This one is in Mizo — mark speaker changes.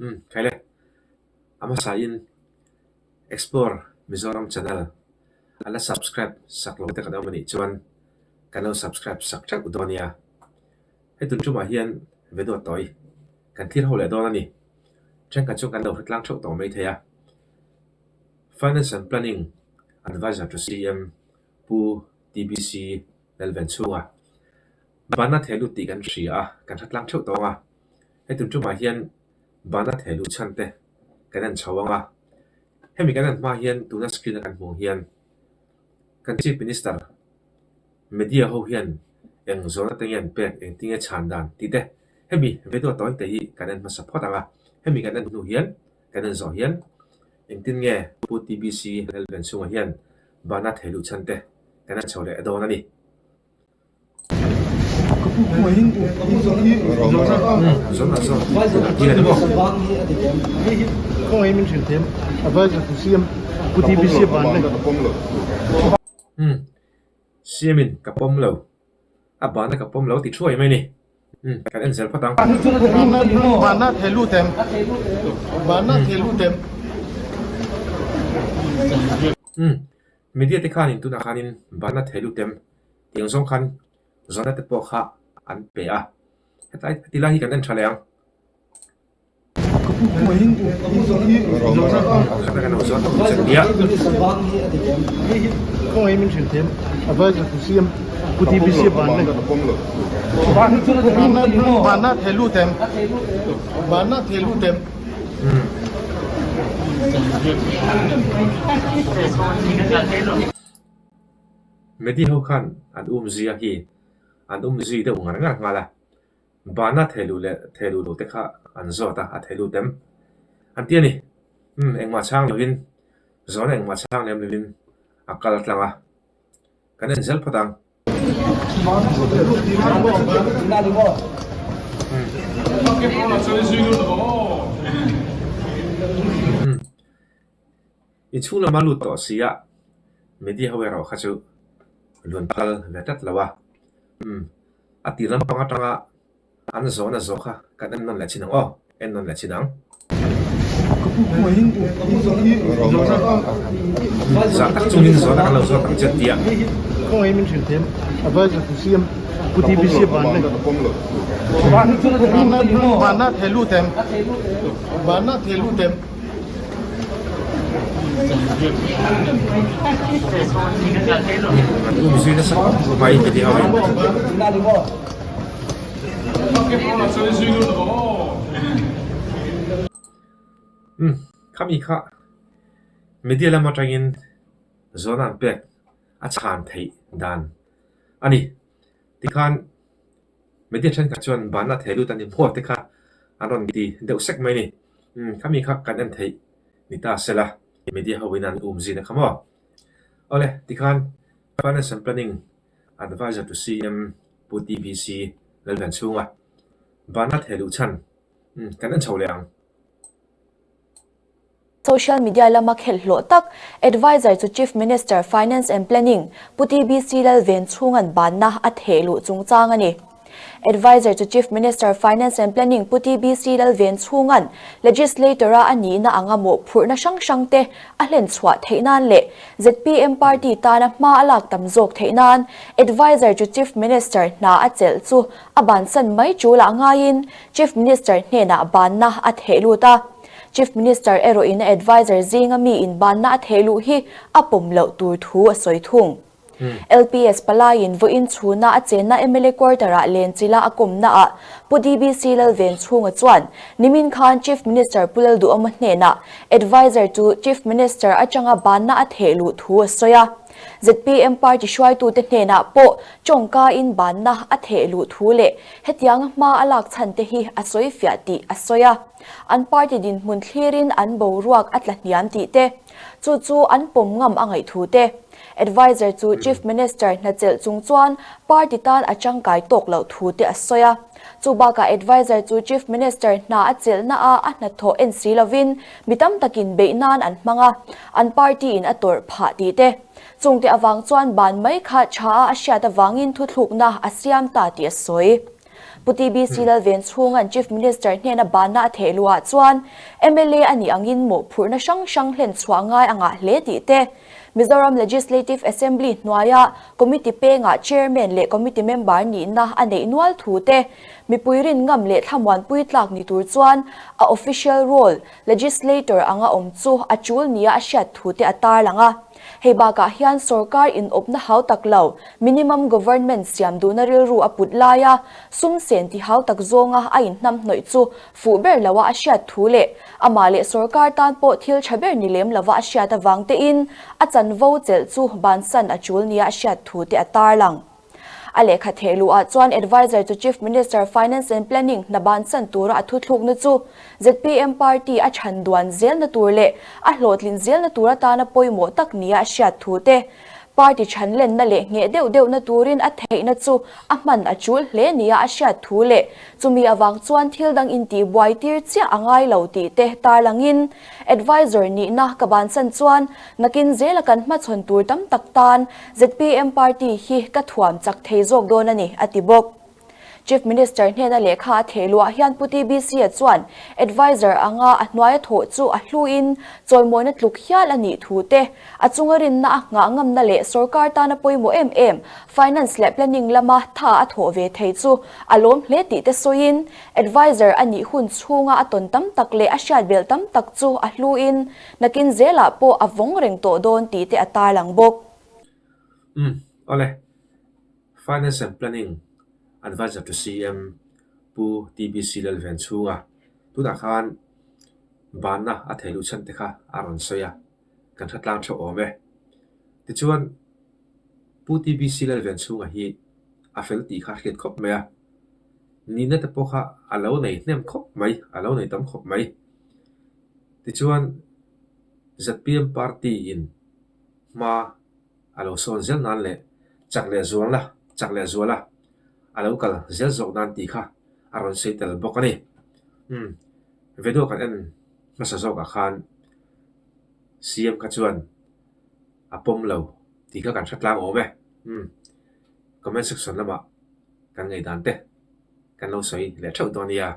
Speaker 1: Umm khaile a hmasain Explore Mizoram channel a la subscribe sak lo te kan awm anih chuan kan lo subscribe sak theuh dawn nia. Hei tun tumah hian video tawi kan thlir ho leh dawn a ni. Thenkhat chu kan lo hre tlang theuh tawh mai thei a. Finance and Planning Advisor to CM Pu TBC Lalvenchhunga Bana thehlut tih kan hria a, kan hre tlang theuh tawng a. Hei tun tumah hian bana thehluh chhan te kan en chho ang a. Hemi kan en hma hian tuna screen a kan hmuh hian kan Chief Minister media ho hian eng zawhna te nge an pek, engtin nge chhan dan tih te hemi video tawi te hi kan en hmasa phawt ang a. Hemi kan en hnu hian kan en zawh hian engtin nge Pu TBC Lalvenchhunga hian bana thehluh chhan te kan en chho leh dawn a ni. Siamin ka pawm lo, a bana ka pawm lo ti thuai mai ni. Kan en zel phawt ang. Media te khanin tunah khanin bana theilutem Tiang zawng khan zawhna te pawh kha an pe a, hetlai heti lai hi kan en tha leh ang. Pakhat a kan lo zawt ang che nia. Medi ho khan an um zui a hi an um zui deuh ngar ngar nghal a, bana theiluh leh theiluh loh te kha an zawt a, a theiluh tem an ti a ni. Umm engmah chhang lovin zawhna engmah chhang lem lovin a kal tlang a, kan en zel phawt ang. Umm. Inchhung lama lut tawh si a, media ho erawh kha chu luan phal ve tlat lo a. Umm, a tir lampang atanga an zawhna zawh kha kan en nawn leh chin ang aw, en nawn leh chin ang. Zah tak chungin zawhna kan lo zawt ang che tia. An um zui nasa khawp mai heti ho in. Umm khami kha media lam atangin zawhna an pek a chhan theih dan a ni. Tikhan Media thenkhat chuan banna thei lut an inhmuak te kha an rawn ti deuh sek mai a ni. Umm khami kha kan en theih ni ta sela media ho in an um zin a kha maw? Awle tikhan Finance and Planning Advisor to CM Pu TBC Lalvenchhunga banna thei luh chhan umm kan en chho leh ang.
Speaker 2: Social media lama khelh hlawh tak Adviser to Chief Minister, Finance and Planning, Pu TBC Lalvenchhunga'n banna a theh luh chungchang a ni. Adviser to Chief Minister, Finance and Planning, Pu TBC Lalvenchhunga'n Legislator-a a nihna anga mawhphurhna hrang hrangte a hlen chhuah theih nan leh zpm party tana hma a lak tam zawk theih nan Adviser to Chief Minister hna a chelh chu a bansan mai tul ah ngaiin Chief Minister hnenah banna a theh lut a. Chief Minister erawhin a adviser zinga mi inbanna a theh luh hi a pawm loh tur thu a sawi thung. LPS palaiin vawiin chhuna a chenna mla quarter-ah Lenchila a kawmnaah Pu DBC Lalvenchhunga chuan nimin khan Chief Minister Pu Lalduhawma hnenah adviser chu Chief Minister atanga banna a theh luh thu a sawi a. Zpm party hruaitute hnenah pawh tawngkain banna a theh luh thu leh hetianga hma a lak chhan te hi a sawi fiah tih a sawi a. An party dinhmun thlirin an boruak a tla hniam tih te, chu chu an pawm ngam a ngaih thu te. Adviser chu Chief Minister hna chelh chung chuan party tan a tangkai tawk loh thu te a sawi a. Chu bakah Adviser chu Chief Minister hna a chelhna a a hnathawh en si lovin mi tam takin beih nan an hmang a, an party in a tawrh phah tih te. Chungte avang chuan ban mai kha tha a a hriat avangin thuthlukna a siam ta tih a sawi. Pu TBC Lalvenchhunga'n Chief Minister hnena banna a theh luhah chuan mla a nih angin mawhphurhna hrang hrang hlen chhuah ngai a ngah hle tih te, Mizoram Legislative Assembly hnuaia Committee pengah Chairman leh Committee Member nihna a neih nual thu te, mipui rin ngam leh thlamuanpui tlak ni tur chuan a official role Legislator anga awm chu a tul nia a hriat thu te a tarlang a. Hei bakah hian sorkar inawpna hau tak lo, minimum government siam duhna rilru a put laia sum sen ti hau tak zawnga a inhnamhnawih chu fuh ber loa a hriat thu leh amah leh sorkar tan pawh thil tha ber ni lem lova a hriat avang tein a chanvo chelh chu bansan a tul nia a hriat thu te a tarlang. A lehkha theh luhah chuan Adviser to Chief Minister Finance and Planning hna bansan tura a thuthlukna chu zpm party a chhan duan zelna tur leh a hlawhtlin zelna tur atana pawimawh tak nia a hriat thu te, party chhanlenna leh ngheh deuh deuhna turin a theihna chu a hman a tul hle nia a hriat thu leh chumi avang chuan thil dang intihbuai tir chiah a ngai lo tih te tarlangin Adviser nihna ka bansan chuan Nakin zela kan hmachhawn tur tam tak tan zpm party hi ka thuam chak thei zawk dawn a ni, a ti bawk. Chief Minister hnena lehkha a theh luah hian Pu TBC-a chuan Adviser anga a hnuaia thawh chu a hluin chawimawina tluk hial a nih thu te, a chunga rinna a nghah ngamna leh sorkar tana pawimawh em em Finance leh Planning lama tha a thawh ve thei chu a lawm hle tih te sawiin Adviser a nih hun chhunga a tawn tam tak leh a hriat belh tam tak chu a hluin Nakin zelah pawh a vawng reng tawh dawn tih te a tarlang bawk.
Speaker 1: Umm, awle. Finance and Planning Advisor to CM Pu TBC Lalvenchhunga tunah khan banna a thei luh chhan te kha a rawn sawi a, kan hre tlang theuh awm e. Tichuan, Pu TBC Lalvenchhunga hi a fel tih kha a hriat khawp mai a, nihna te pawh kha a lo nei hnem khawp mai, a lo nei tam khawp mai. Tichuan, zpm party in hma a lo sawn zel nan leh chak leh zual a, chak leh zual a, a lo kal zel zawk nan tih kha a rawn sawi tel bawk a ni. Umm, video kan en hmasa zawkah khan CM kha chuan a pawm lo tih kha kan hre tlang awm e. Umm, comment section lamah kan ngaihdan te kan lo sawi leh theuh dawn nia.